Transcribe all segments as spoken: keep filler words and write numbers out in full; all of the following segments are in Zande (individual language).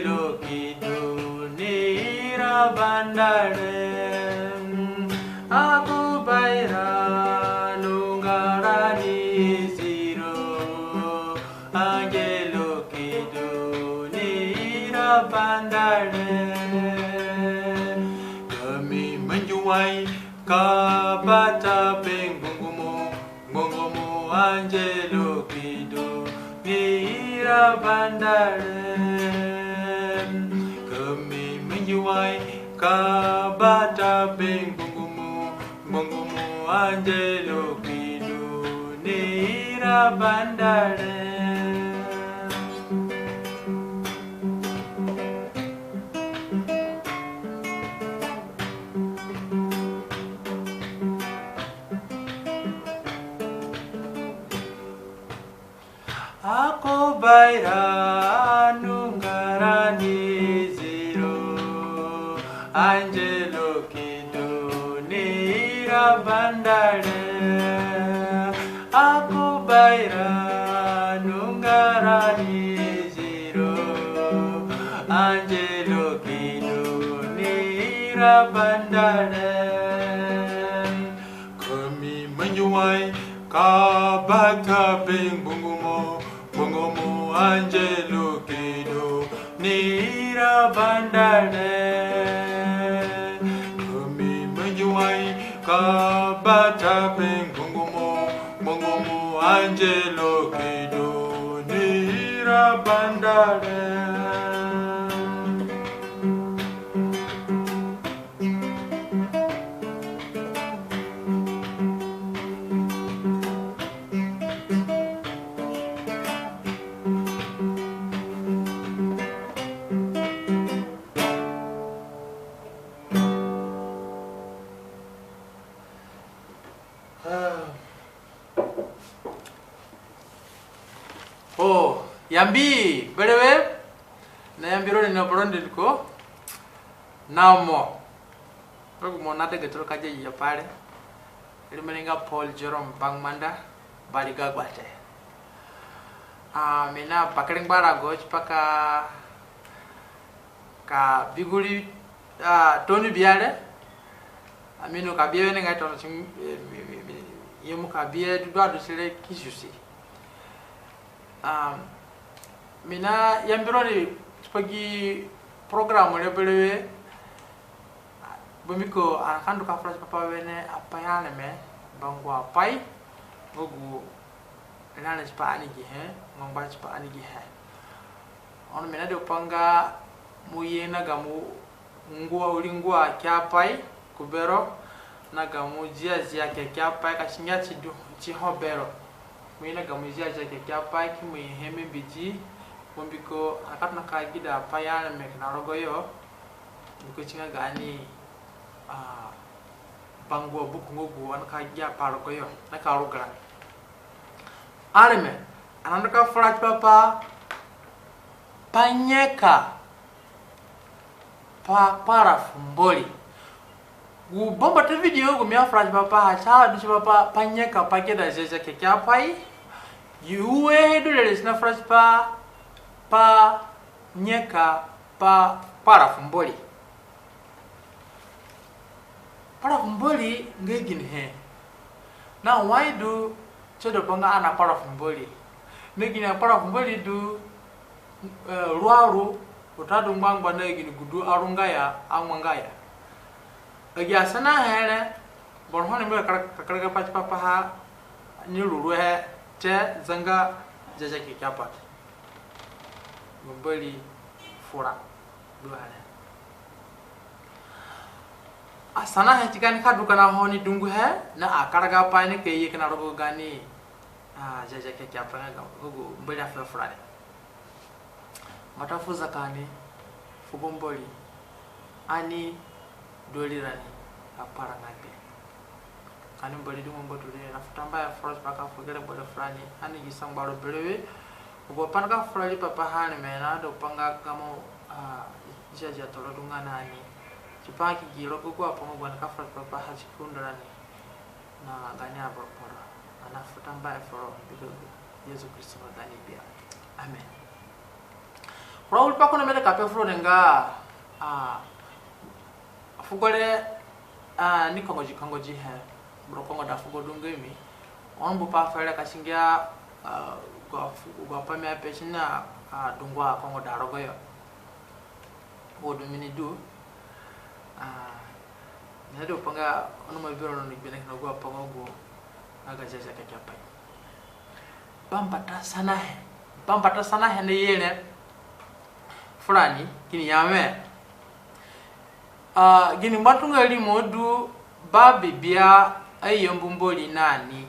Angelo kidu ni ira bandare, aku baira nunga rani ziro. Angelo kidu ni ira bandare, kami manjuai kabata penggungumu. Ngbongomu angelo kidu ni ira bandare, kami manjuai kabata penggungumu. Ngbongomu angelo kidu ni ira bandare. Aku baira nunga rani ziro, angelo kidu ni ira bandare. Aku baira nunga rani ziro, angelo kidu ni ira bandare. Kami manjuai kabata penggungumu. Ngbongomu angelo kidu ni ira bandare, kami manjuai kabata penggungumu. Ngbongomu angelo kidu ni ira bandare. O yambi berewe, na yambi roni na boro ndiko. Na mo rogo mo na dege toro ka je ya pare. Rimani nga Paul Jerome Bangmanda, Bariga Gbate. A mi na bakere ngbarago tipa ka ka biguri a toni biare. A mi no ka bie wene nga tono ti mi mi mi mi yemu ka bie du du adu sire ki susi. A mi na yambi roni tipa gi program re berewe. Bambiko ani ka ndu ka fura tipa pa wene apai areme, bangua apai nga gu rani tipa ani gihe, ngbangba tipa ani gihe. Ono mi na de pa nga mo ye na gamo ngua, wiri ngua kekeapai ku bero, na gamo ziazia kekeapai ka singia ti du ti ho bero. Mo ye na gamo ziazia kekeapai ki mo ye he mi mbidi. Bambiko ani ka tona ka gida apai areme kina rogoyo. Mbiko si nga gaani a bangua buku nga gu ani ka gia pa rogoyo na ka ruga rani. Areme, ani na ndu ka fura tipa pa, pa nyeka pa kpara fu Mbori. Gu bambata video gu mi afura tipa paha, si adu tipa pa, pa nyeka pa keda Ziazia Kekeapai. Ue he du rere si na fura tipa pa nyeka pa kpara fu Mbori. Kpara fu Mbori nga ginihe? Na wai du si du pa nga ani na kpara fu Mbori? Na gini akpara fu Mbori du? Ruaru watadu ngbangba na gini gu du arunga ya, angbanga ya. Agi asanahe re, boro ho ni mbira ka karagapai tipa paha ni ruruhe te zanga Ziazia Kekeapai. Mbori fura du here. Asanahe ti gaani ka du kina ho ni dunguhe, na akaragapai ni ka ye kina rogo gaani Ziazia Kekeapai nga gu Mbori afuhe furani. Mbata fu zaka ani fugo Mbori, ani du rirani ka kpara nga gbe. Ani Mbori du mo ngbaturoni, na fu tambuahe furo tipa ka fu gere Mbori furani, ani gi sangbaro berewe. Gu pai nika fura riipa paha areme na du pa nga gamo Ziazia Toro du nga na ani. Tipa ki gi rogo gu apai nga gu ani ka fura tipa paha si ki undo rani na gaani aboro kporo. Ani na fu tambuahe furo mbiko Yesu Kristo nga gaani Gbia. Amen. Kura wiri pai ko na mi aida ka pe furoni nga, ah, fugo re, ah, ni kongoji kongoji he. Boro kongoda fugo du nga mi. Ono mbu pai fere ka singia, ah, agu apai mi ape si na, ah, dungu akongoda rogoyo. Wo du mi ni du. Ah, mi aida pai nga ono mo bi ro no ni gbene kina agu apai nga gu nga ga Ziazia Kekeapai. Bambata sanahe. Bambata sanahe ni ye re furani, kini ya wẽ, ah, gini ngbatunga rimo du Babibia ayambu Mbori na ni?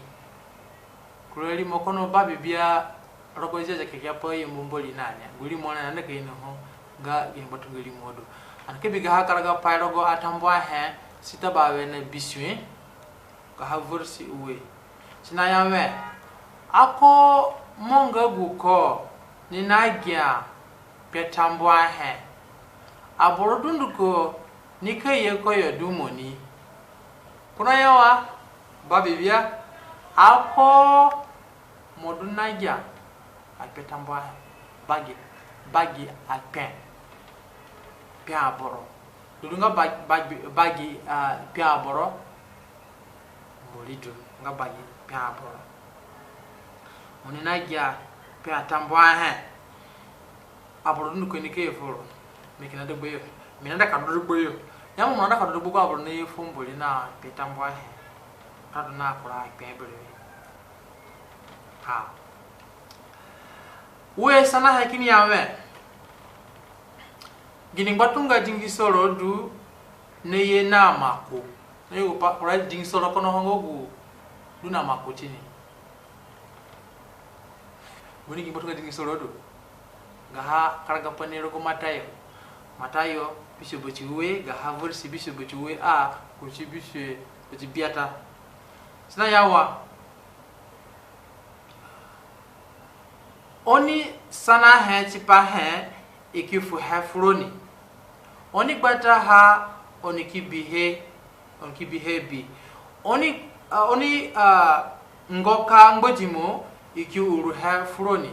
Kura rimo kono Babibia rogo Ziazia Kekeapai ayambu Mbori na ni. Gu rimo re ani ka inoho nga gini ngbatunga rimo du. Ani ka bi gaha karagapai rogo Atambuahe sita bawe na bisue, gaha versi ue. Si naya wẽ, ako mo nga guko ni nagia kpe tambuahe. Aboro dunduko nika ye koyo du mo ni. Ko naya wa, Babibia, ako mo du nagia akpe tambuahe. Bagi, bagi akpe. Kpe aboro. Du du nga ba-, ba-, bagi, ah, kpe aboro. Mbori du nga bagi kpe aboro. Oni nagia kpe atambuahe. Aboro dunduko nika ye furo. Mi kina dagbayo. Mi naida ka du dagbayo. Ya mo naida ka du dagba gu aboro naye fu Mbori na kpe tambuahe. Ka du na kura kpe bere. Ha. Ue sanahe kini ya wẽ, gini ngbatunga dingisoro du naye na maku? Na yugo pa kura dingisoro kono ho nga gu du na maku tini. Gu ni gini ngbatunga dingisoro du? Gaha karagapai ni rogo Matayo. Matayo bisue bati ue, gaha versi bisue bati ue a kuti bisue bati biata. Si naya wa, oni sanahe tipahe, i ki fuhe furoni. Oni gbataha, oni ki bihe, oni ki bihe bi. Oni, ah, oni, ah, ngoka ngbadimo, i ki uruhe furoni.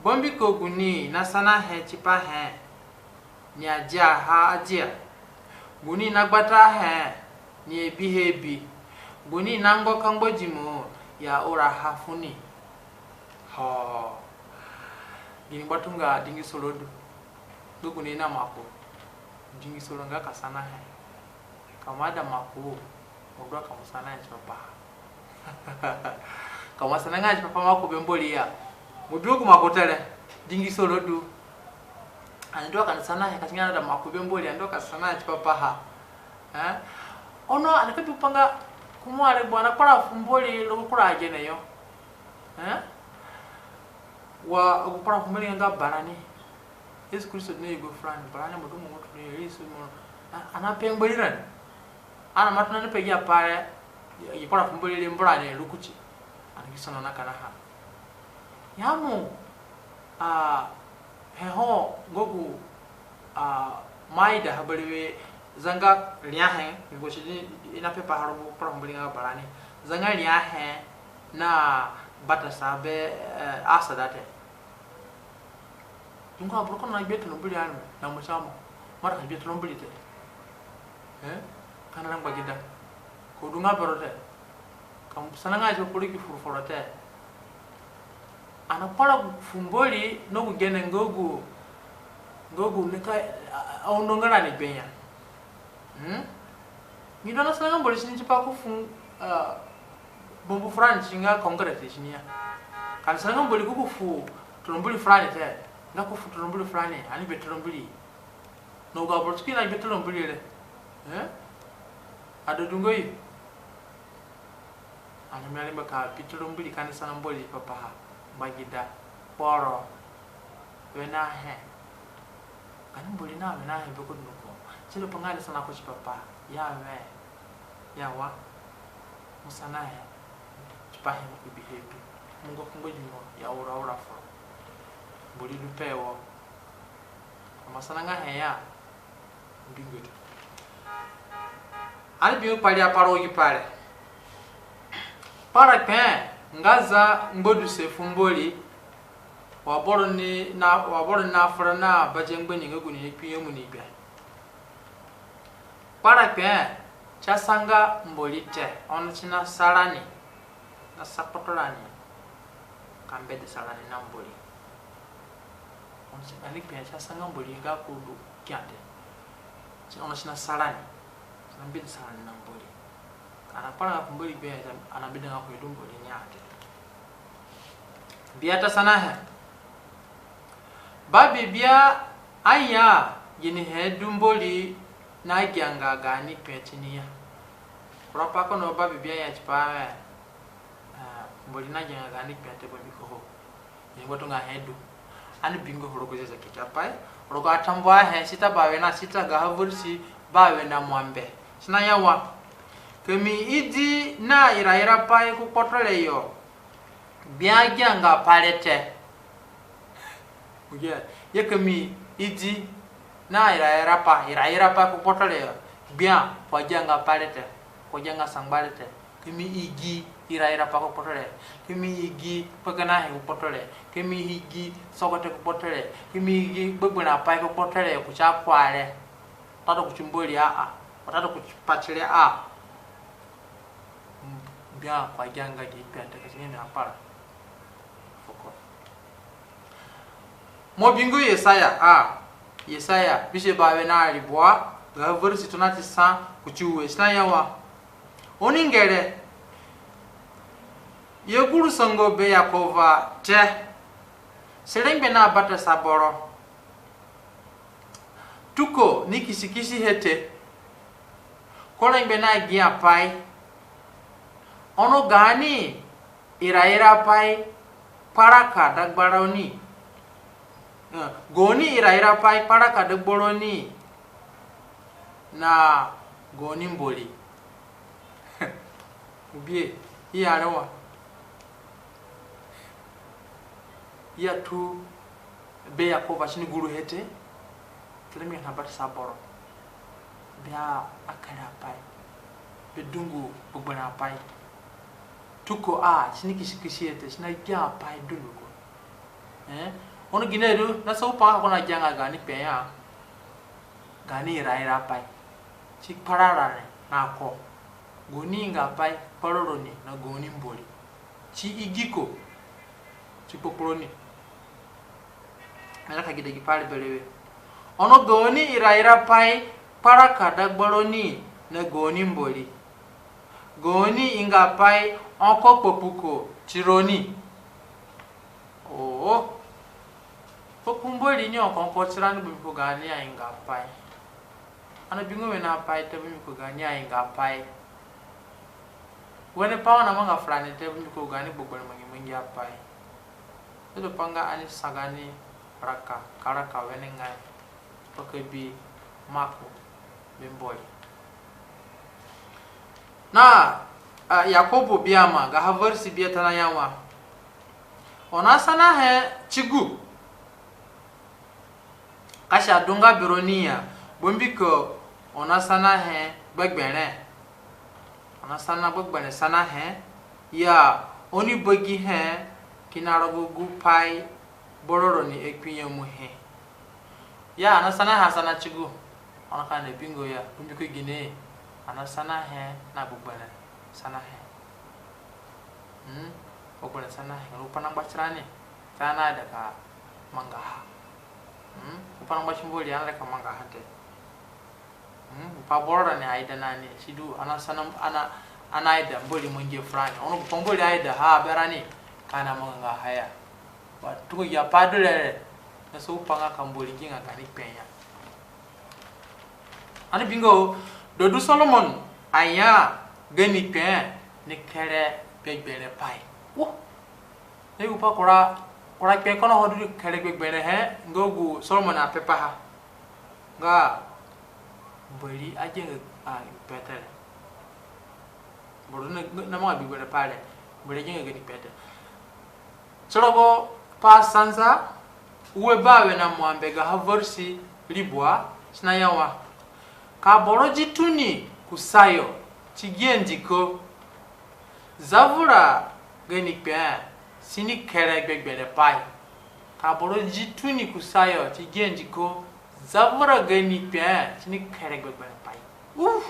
Bambiko gu ni nasanahe tipahe, ni adiaha adia. Gu ni nagbatahe, ni abihe bi. Gu ni nangoka ngbadimo, i auraha funi. Ho. Gini ngbatunga dingisoro du? Nga gu ni na maku. Dingisoro nga ka sanahe. Ka mo aida maku, mo du ka mo sanahe tipa paha. Ka mo asananga tipa pa maku be Mbori ya, mo bi gu maku te re. Dingisoro du. Ani du ka ni sanahe, ka si nga ani aida maku be Mbori, ani du ka sanahe tipa paha. Eh? Ono ani ka bi pa nga, ko mo aregbo ani kpara fu Mbori rogo kura agene yo. Eh? Wa agu kpara fu Mbori nga barani. Yesu Kristo du na yugo furani, barani mo du mo motu ni Yesu mo. A-, ani ape ngbari rani. Ani ima tona ni pe gi apai re, gi kpara fu Mbori re mbu rani rukutu. Ani ki sono na kanaha. Ya mo, ah, he ho nga gu, ah, mo aidaha berewe zanga riahe, mi go si di i nape paha rogo kpara fu Mbori nga barani. Zanga riahe na batasa be, eh, asada te. Dungu aboro ko na gbia toro Mbori areme, na mo si amo, mo aida ka gbia toro Mbori te. Eh? Ka na rangba gida. Ko du nga bero te. Ka mo sananga tipa kporo ki furu foro te. Ani kpara fu Mbori na gu gene nga gu, nga gu nika, a, a, undo nga rani gbe ya. Hmm? Ni du ani asananga Mbori si ni tipa ko fu, ah, bambu furani si nga congress si ni ya. Ka ani asananga Mbori ko ko fu toro Mbori furani te. Nga ko fu toro Mbori furani, ani gbe toro Mbori. Na agu aboro si ki na gbe toro Mbori re. Eh? Ada du nga yo. Ani ima rengba ka bi toro Mbori ka ni sana Mbori tipa paha, ngbagida, kporo, wenehe. Ka ni Mbori na wenehe be ko dunduko. Si du pa nga ni sana ko tipa paha, ya we, ya wa, mo sanahe tipahe, mo ki bihe bi. Mo ngo ku ngbadimo ya ura ura foro. Mbori du pe wo. Ka mo asananga he ya, mbingo te. Ani bingo kpari apara ogi pai re. Kparakpee nga za ngbaduse fu Mbori Wa boro ni na, wa boro ni na fura na badia ngbani nga gu ni ni kpinyemu ni gbe. Kparakpee, si asanga Mbori te, ono si nasa rani, na sa kpoto rani, ka mbedesa rani na Mbori. Ono si, ani kpee si asanga Mbori nga ko du kia te. Si, ono si nasa rani, si na mbedesa rani na Mbori. Ka ani kparanga ku Mbori gbe, ani na mbedanga ku he du Mbori ni a te. Biata sanahe. Baibiri aya ginihe du Mbori nagianga gaani kpee tini ya. Kura pai kono Baibiri aya tipa we, ah, Mbori nagianga gaani kpee te bambiko ho. Ni ngbatunga he du. Ani bingo ho rogo Ziazia Kekeapai. Rogo Atambuahe sita bawe na sita gaha veresi bawe na muambe. Si naya wa. Ka mi idi na iraira pai ku kpotore yo. Gbia agianga pai re te. Oye, ye ka mi idi na iraira pai, iraira pai ku kpotore yo. Gbia ko agianga pai re te, ko agianga sangba re te. Ka mi igi iraira pai ku kpotore, ka mi igi kpegene ahe ku kpotore, ka mi igi sogote ku kpotore, ka mi igi gbegberẽ apai ku kpotore kuti akua re. Watadu kuti Mbori a, watadu kuti pati re a. Gbia ko agianga gi kpee te ka si ni na para. Fuko. Mo bingo Yesaya a. Yesaya bisue bawe na ribua, gaha veresi tona ti sa kuti ue, si naya wa. Oni ngere, ye gu ru songo be Yekova te, si rengbe na batasa boro. Tuko ni kisikisihe te. Ko rengbe na giapai. Ono gaani iraira pai kparaka dagbaroni. Eh, gaoni iraira pai kparaka dagbaroni na gaoni Mbori. Bie, i ya re wa. I ya tu be Yekova si ni guruhe te, ki rengbe na batasa boro. Be akere apai, be dungu gbegberẽ apai. Tuko a, si ni kisikisihe te, si na gia apai dunduko. Eh? Ono gine du, na sa gupai nga ko nagianga gaani kpee ya. Gaani iraira pai. Si kparara re na ko. Gaoni ingaapai kpararoni na gaoni Mbori. Si igi ko. Si kpokporoni. Ani ka gida gi pai re berewe. Ono gaoni iraira pai kparaka dagbaroni na gaoni Mbori. Gaoni ingaapai oko kpakpuko tironi. Oo. Kpakpu Mbori ni oko oko tirani bambiko gaani aingaapai. Ani abingo wene apai te bambiko gaani aingaapai. Wene pai oni namanga furani te bambiko gaani gbegberẽ mangi mangi apai. Sidu pa nga ani sa gaani raka, ka raka wenengai. Tipa ka bi maku be Mbori. Na, ah, Yakobo biama, gaha veresi biata naya wa. Oni asanahe ti gu. Ka si adunga beroni ya, bambiko oni asanahe gbegberẽ. Oni asana gbegberẽ sanahe, ya oni bagihe kina rogo gupai boro roni akpinyemuhe. Ya ani asanahe asana ti gu. Oni ka na bingo ya, bambiko gine, ani asanahe na gbegberẽ sanahe. Hmm? Gbegberẽ sanahe, gupai nangba tirani, ka ani aida ka mangaha. Hmm? Gupai nangba ti Mbori ani aida ka mangaha te. Hmm? Gupai boro rani aida na ni, sidu ani asana, ani, ani aida Mbori mangihe furani. Ono gupai Mbori aidaha berani, ka ani amangaha ya. Wa tuko ya pa du re re, na sa gupai nga ka Mbori ginga gaani kpee ya. Ani bingo, dodu Solomon aya gani kpee ni kere gbegberẽ pai. Wo. Ni gupai kura, kura kpee kono ho du kere gbegberẽhe, nga gu Solomon apepaha. Nga Mbori agianga kpee te re. Boro na, namanga gbegberẽ pai re, Mbori agianga gani kpee te. Ti rogo Pa Sanza ue bawe na muambe gaha veresi ribua, si naya wa. Ka boro di tuni kusayo ti gia ndiko, zavura gani kpee si ni kere gbegberẽ pai. Ka boro di tuni kusayo ti gi ndiko zavura gani kpe, ti ni kere gbegberẽ pai. Uf!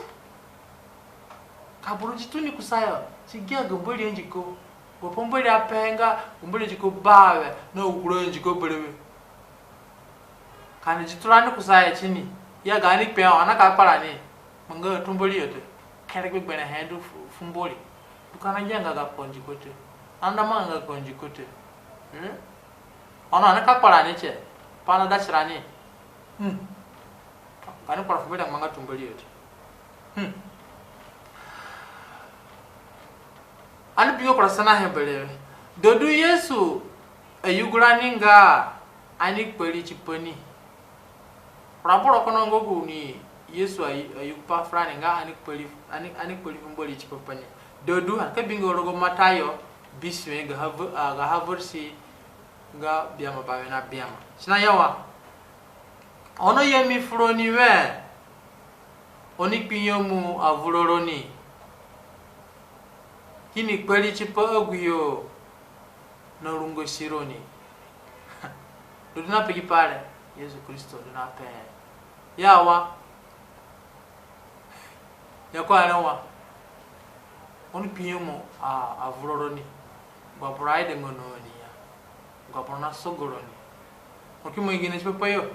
Ka boro di tuni kusayo ti gi ga Mbori ndiko, gu pa Mbori ape nga gu Mbori ndiko bawe na gu kura ndiko berewe. Ka ani di tirani kusayo ti ni ya gani kpe, ani ka kpara ni manga tu Mbori yo te. Kere gbegberẽhe du fu, fu Mbori. Du ka ani agianga gako ndiko te. Ani namanga gako ndiko te. Hmm? Ono ani ka kpara ni tie, pa ani ada tirani. Hmm. Gani kpara fu Mbori amanga tu Mbori yo te. Hmm. Ani bingo kura sanahe berewe. Da du Yesu ayugu rani nga ani kpari tipa ni. Kura boro kono nga gu ni Yesu ayu-, ayugu pa furani nga ani kpari, ani, ani kpari fu Mbori tipa ni. Da du, ani ka bingo rogo Matayo bisue gaha ve-, ah, gaha versi nga biama bawe na biama. Si naya wa, ono ya mi furoni we, oni kpinyemu avuraroni, kini kpari tipa aguyo na rungosi roni. Du du na pe gi pai re, Yesu Kristo du na pe ya wa, ya ko are wa, oni kpinyemu a, avuraroni, gu aboro aidanga na oni ya, gu aboro nasogo roni. Oni ki mangi gine tipa payo?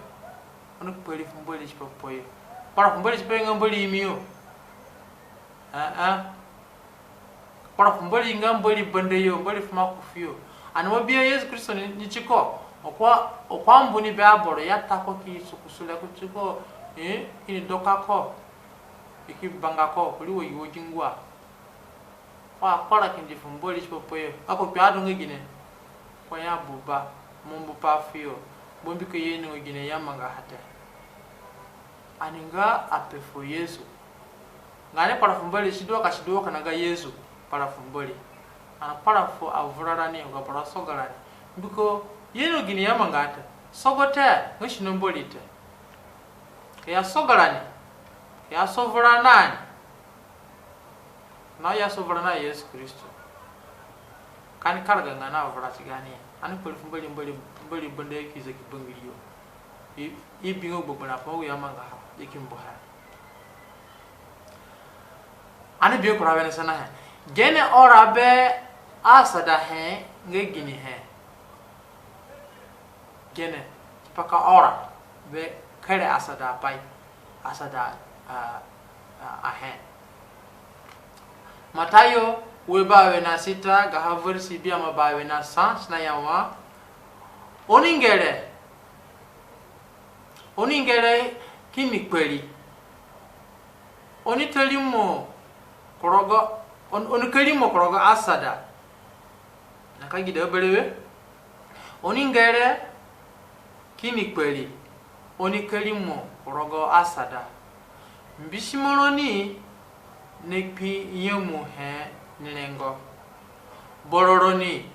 Oni kpari fu Mbori tipa payo. Kpara fu Mbori tipa yo nga Mbori imi yo. Eh, eh. Kpara fu Mbori nga Mbori banda yo, Mbori fu maku fuyo. Ani ima bi Yesu Kristo ni, ni tiko. O ko, o ko ambu ni be aboro, i ata ko ki sukusu re kutiko, eh, kini doka ko, i ki banga ko kuri wagi wagi ngua. Ko akpara kindi fu Mbori tipa payo. Ako kpe adu nga gine? Ko ya buba, mo mbu pa fuyo. Bambiko i ainonga gine i amangaha te. Ani nga ape fu Yesu. Nga ani kpara fu Mbori, si du wa ka si du wa kina ga Yesu kpara fu Mbori. Ani kpara fu avurarani, gu aboro asoga rani. Mbiko i aino gini i amangaha te. Sogote nga sino Mbori te. Ka i asoga rani, ka i asovura na ni, na i asovura na Yesu Kristo. Ka ani karaga nga na vura ti gaani ya. Ani kpari fu Mbori, Mbori, Mbori banda yo ki zaki bangiriyo. I, i bingo gbegberẽ apai nga gu i amangaha, i ki mbuhe. Ani bi kura wene sanahe. Gene ora be asadahe nga ginihe? Gene tipa ka ora be kere asada apai, asada, a, a, ahe. Matayo ue bawe na sita, gaha versi biama bawe na sa, si naya wa, oni ngere, oni ngere kini kpari. Oni ta rimo ku rogo, oni, oni ka rimo ku rogo asada. Na ka gida berewe. Oni ngere kini kpari, oni ka rimo ku rogo asada. Mbisimoroni na kpi nyemuhe ni rengo. Bororoni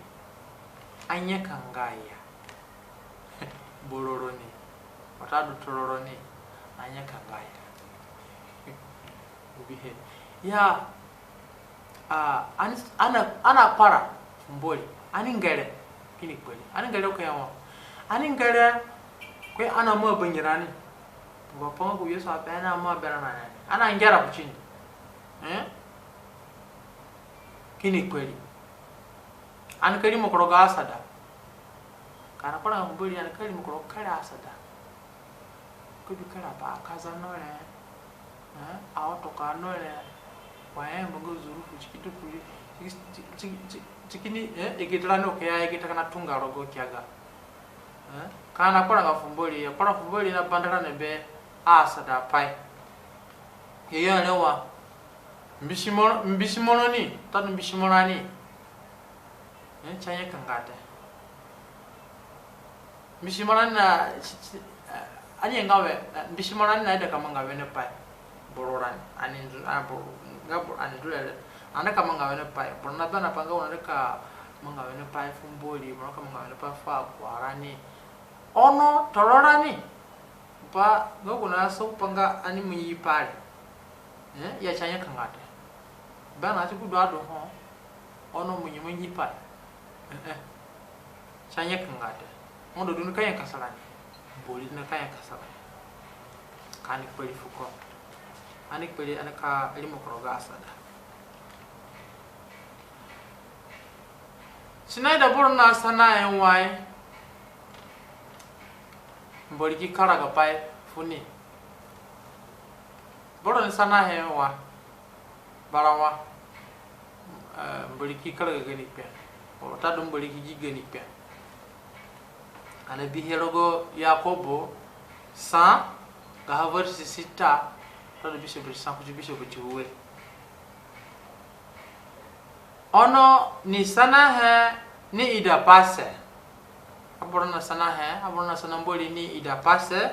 anyakanga ya. Bororoni watadu turoroni anyakanga ya. Ubihe. Ya, a, ani, ana, ana kpara fu Mbori. Ani ngere kini kpari. Ani ngere ko ya wa. Ani ngere ko ani amaa bangirani. Gu pai nga gu Yesu ape ani amaa berã na ni. Ani angera kutini. Eh? Kini kpari. Ani ka rimo ku rogo asada. Ka ani kpara fu Mbori, ani ka rimo ku rogo kere asada. Ka bi kere aba akaza no re, eh, aotoka no re, wa i ayamba nga zurufu, si ki ta kuri, si ki, si ki, si ki, si kini, eh, igitara no ke ya igitara na tunga rogo kiaga. Eh, ka ani kparanga fu Mbori, ya kpara fu Mbori na bandara ni be asada pai. Ye ya ni wa, mbisimoro, mbisimoroni, tadu mbisimorani. Eh, si anyakanga te. Mbisimorani na, si, si, eh, ani nga we, eh, mbisimorani naida ka manga wene pai. Bororani, ani ndu, ah, boro, nga boro, ani ndu re re. Ani ka manga wene pai. Boro na bana pa nga oni ka manga wene pai fu Mbori, boro ka manga wene pai fu aguarani. Ono turorani. Ba, nga gu na so pa nga ani mangi pai re. Eh, ya si anyakanga te. Ba na si gu du adu ho. Ono mangi mangi pai. Eh, eh. Si anyakanga te. Ono du nika nyakasa rani, Mbori nika nyakasa rani. Ka ani kpari fuko. Ani kpari, ani ka rimo ku rogo asada. Si naida boro nasanahe wai, Mbori ki karagapai funi. Boro ni sanahe wa, bara wa, eh, Mbori ki karaga gani kpe. Watadu Mbori ki gi gani kpe. Ani bihe rogo Yakobo sa, gaha veresi sita, watadu bisue kuti sa kuti bisue kuti ue. Ono ni sanahe ni idapase. Aboro nasanahe, aboro nasana Mbori ni idapase.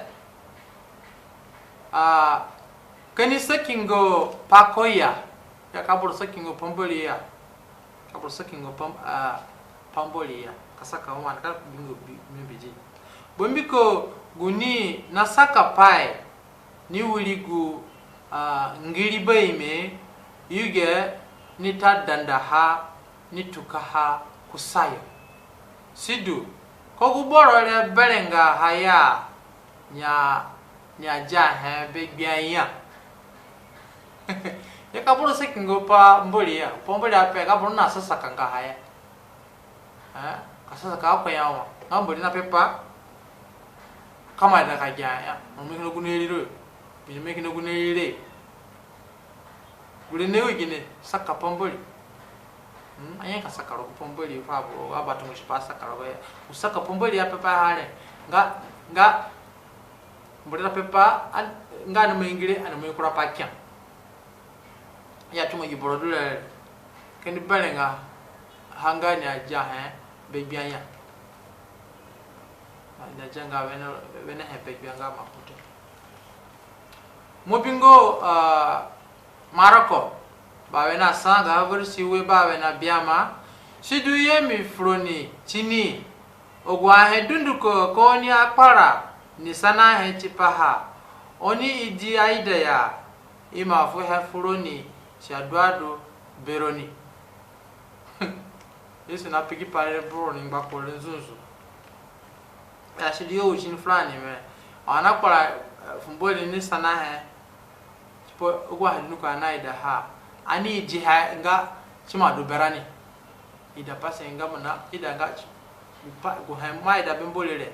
Ah, ka ni sakingo pa ko ya. Ya ka boro sakingo pa Mbori ya. Ka boro sakingo pa, ah, pa Mbori ya. Ka saka wa ni ka bingo bi, mi bidi. Bambiko gu ni nasaka pai ni wiri gu, ah, ngiriba ime, yuge ni ta dandaha, ni tukaha kusayo. Sidu, ko gu boro re berengaha ya, nya, nya diahe be Gbia ya. Ya ka boro sakingo pa Mbori ya, pa Mbori ape, ka boro nasasaka ngaha ya. Eh, ka sasaka ko ya wa. Nga Mbori napepa, ka mo ida ka gia ya. Mo mi kina gu na ri ro. Mi mi kina gu na ri re. Gure ni ue gine, saka pa Mbori. Hmm, anye ka saka rogo pa Mbori, fu aboro, abatungusipa saka rogo ya. U saka pa Mbori apepa ha re. Nga, nga, Mbori napepa, an-, nga ani mangi re, ani mangi kura pa kia. Ya tuma gi boro du re, ka ni berengaha nga ni adiahe be Gbia ya. Ni adianga wene, wenehe be Gbia nga Makute. Mo bingo, ah, Marako, bawe na sa gaha veresi ue bawe na biama, sidu ye mi fu roni tini, agu ahe dunduko ka oni akpara ni sanahe tipaha, oni idi aida ya, ima fuhe fu roni ti adu adu beroni. Yesu nape gi pai re boro ni ngbako re nzunzu. Ya si du yo wi tini furani we, ani nakpara, eh, fu Mbori ni sanahe tipa agu ahe dunduko ani naidaha, ani idiha nga ti ima du berani. Idapase nga mo naida nga ti, pa, gu he mo aida be Mbori re,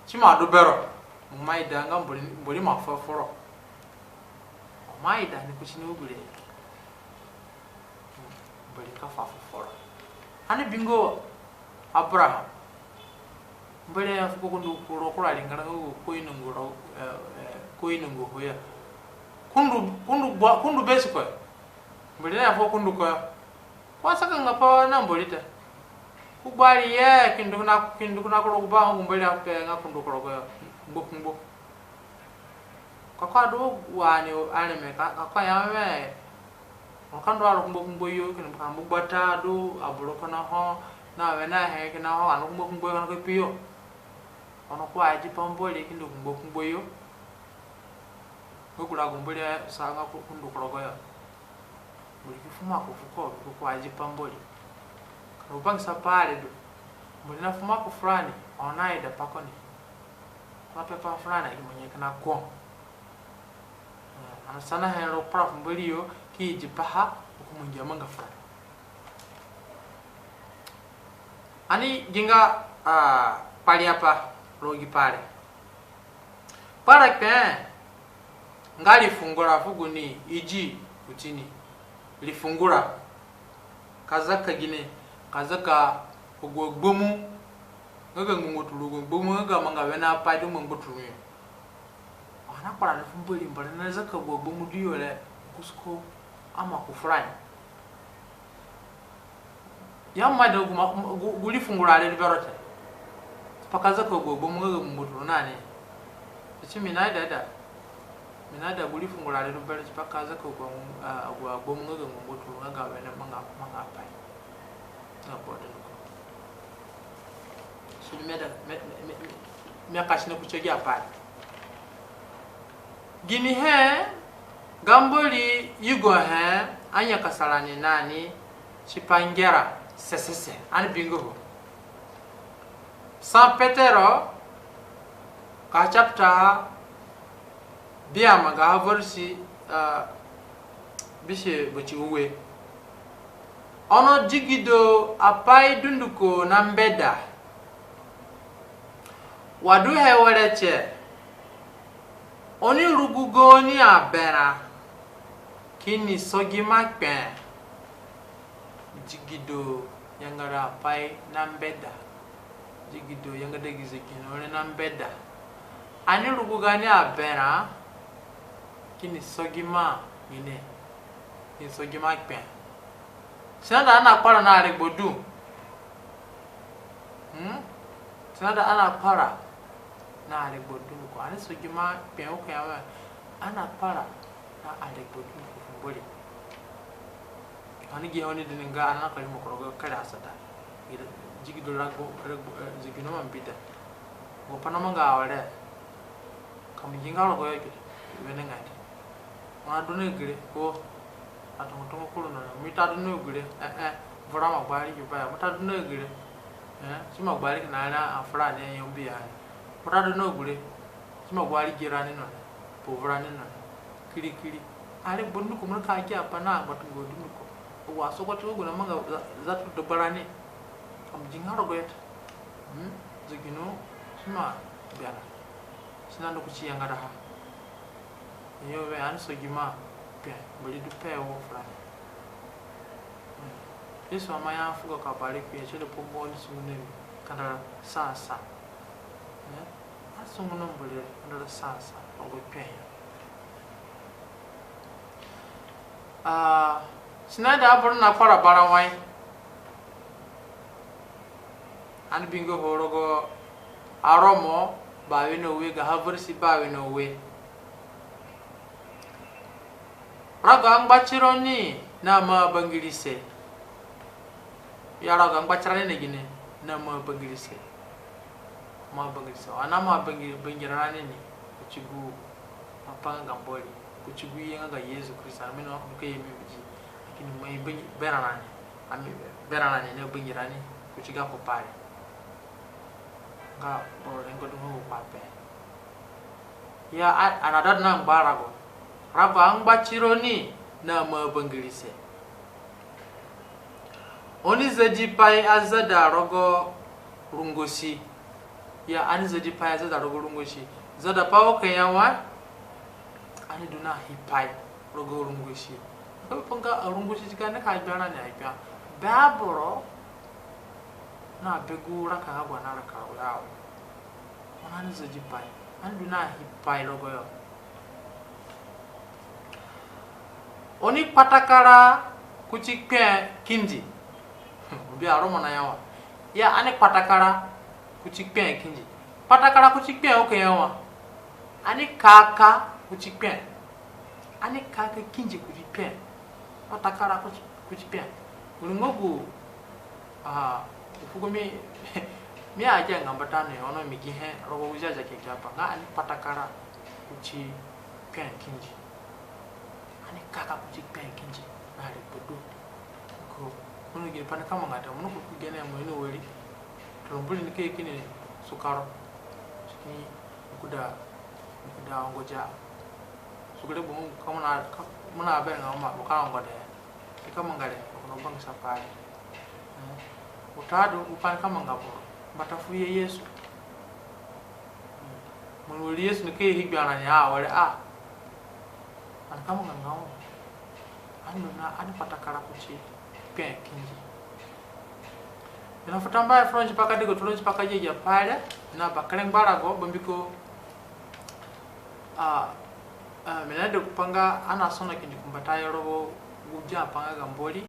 ti ima du bero. Mo ima ida nga Mbori, Mbori ima fuhe fu ro. Mo ima ida ni kuti ni ugure. Mbori ka fuhe fu ro. Ani bingo Abraham. Mbori aya fuko ko ndu ku ro kura ringara nga ko inongo ro, eh, eh, ko inongo ho ya. Ko ndu, ko ndu gba, ko ndu be si ko ya. Mbori aya fuko ko ndu ko ya. Ko asakanga pa na Mbori te. Ko gbari ye, ki ndu na, ki ndu na ku rogo ba gu Mbori ape nga ko ndu ku rogo ya. Kungbo kungbo. Ka ko adu wa ni areme ka, ka ko ya we, ono ka ndu aro kungbo kungbo yo, kini ka mbu gbata du aboro kina ho, na wenehe kina ho, ani kungbo kungbo yo, ani ka kpi yo. Ono ko adi pa Mbori ki ndu kungbo kungbo yo. Nga kura gu Mbori sa nga ko ndu ku rogo ya. Mbori ki fu maku fuko, ko adi pa Mbori. Ka gu bangisa pai re du, Mbori nafu maku furani, oni naida pa ko ni. Ko nape pa furani, agi mo nye kina ko. Eh, ani sanahe rogo kpara fu Mbori yo, ki idi paha, ko mangi amanga furani. Ani ginga, ah, kpariapai rogo gi pai re. Kparakpee nga rifungura fu gu ni idi kuti ni. Rifungura. Ka zaka gine, ka zaka agu agbamu nga ga ngbangbaturu, agu agbamu nga ga manga wene apai du ngbangbaturu yo. Ani nakpara ni fu Mbori, Mbori nazaka agu agbamu du yo re, kusi ko amaku furani. Ya mo aida gu ma, gu, gu rifungura re du bero te. Tipa ka zaka agu agbamu nga ga ngbangbaturu na ni. Ti mi naida da. Mi naida gu rifungura re du bero tipa ka zaka agu, ah, agu agbamu nga ga ngbangbaturu nga ga wene manga, manga apai. Nga boro dunduko. Sidu mi aida, mi, mi, mi, mi, mi aka sino kuti agi apai. Ginihe ga Mbori yugohe anyakasa rani na ni tipa ngera sesese, ani bingo ho. Sa Petero ka chapter biama ga ha verse, ah, bise bati ue. Ono digido apai dunduko na mbeda. Wa du he were tie, oni rugu gaoni aberã kini sogima kpe. Digido yangara apai na mbeda. Digido yangada gi zegino re na mbeda. Ani rugu gaani aberã kini sogima gine, kini sogima kpe. Si naida ani akpara na aregbo du. Hmm? Si naida ani akpara na aregbo du ko. Ani sogima kpe, u ka ya wẽ ani akpara na aregbo du ko fu Mbori. Ani gi ho ni du ni nga ani na kari mo ku rogo kari asada. Digido rago, rago, eh, zegino ma mbida. Gu pai namanga awere. Ka mo gi nga rogo yo gbe, wenengai. Mo nadu na gire ko, atungutungu kuru no, mi tadu na gire, eh, eh, vura ma gbari gi baya, mo tadu na gire, eh, si ma gbari kina ari afura ni yo bi ani. Mo tadu na gire, si ma gbari gi rani no, po vura ni no, kiri kiri. Aregbo dunduko mo ka gi apai na ngbatunga dunduko. Wa sogote gu namanga za-, zatu dagbarani. Ka mo gi nga rogo yo te. Hmm? Zegino, si ma biara. Si nandu kuti yangadaha. Ni yo wẽ ani sogima kpe, Mbori du pe wo furani. Hmm. Yesu aima ya fugo ka Bara kpiapai tie de pongo ni sungu na mi kandara sasa. Eh? Ani sungu na Mbori kandara sasa, rogo kpe yo. Ah, si naida aboro nakpara bara wai. Ani bingo ho rogo Aromo bawe na ue ga ha verse bawe na ue. Rago angbatironi na ma bangirise. Ya rago angbatirani na gine, na ma bangirise. Ma bangirise. Ani ma bangi-, bangirarani ni kuti gu apai nga ga Mbori, kuti gu ye nga ga Yesu Kristo, ani mi no ka ye mi bidi. Lakini ma bangi-, berarani. Ami berarani na bangirani kuti gako pai re. Nga boro rengo du nga gu pai pe. Ya a-, ani adadu na ngbarago. Rago angbatironi na ma bangirise. Oni zadi pai azada rogo rungosi. Ya ani zadi pai azada rogo rungosi. Zada pai wo ka ya wa, ani du na hi pai rogo rungosi. Ka bi panga rungosi ti ka ni ka gbia rani agbia. Be aboro na be gu raka nga gu ani araka wo ya wo. Ono ani zadi pai. Ani du na hi pai rogo yo. Oni kpatakara kuti kpe kindi. Bi Aromo na ya wa. Ya ani kpatakara kuti kpe kindi. Kpatakara kuti kpe wo ka ya wa. Ani kaka kuti kpe. Ani kaka kindi kuti kpe. Kpatakara kuti, kuti kpe. Gu rungo gu, ah, fugo mi, mi agianga mbata ni, ono mi gihe rogo Ziazia Kekeapai nga ani kpatakara kuti kpe kindi. Ani kaka kuti kpe kindi na aregbo du. Ko, mo ni gini pai nika manga te, mo ni ku gene mo ini wari. Toro Mbori nika ye kini sukaro. Kini kuda, kuda ongoja. Sukure bu mo ka mo na, ka mo na be nga mo ka ongode. Nika manga re, ono bangisa pai re. Eh, watadu, gu pai nika manga boro mbata fu ye Yesu. Hmm. Mo ni wari Yesu nika ye hi gbia rani awere a. Ani ka manga nga wo. Ani du na, ani kpatakara kuti kpe kindi. Mi nafu tambuahe fu roni tipa ka degatu roni tipa ka gia agi apai re, na bakere ngbarago, bambiko, ah, ah, mi naida gupai nga ani asona kindi kumbatayo rogo gu gia pai nga ga Mbori.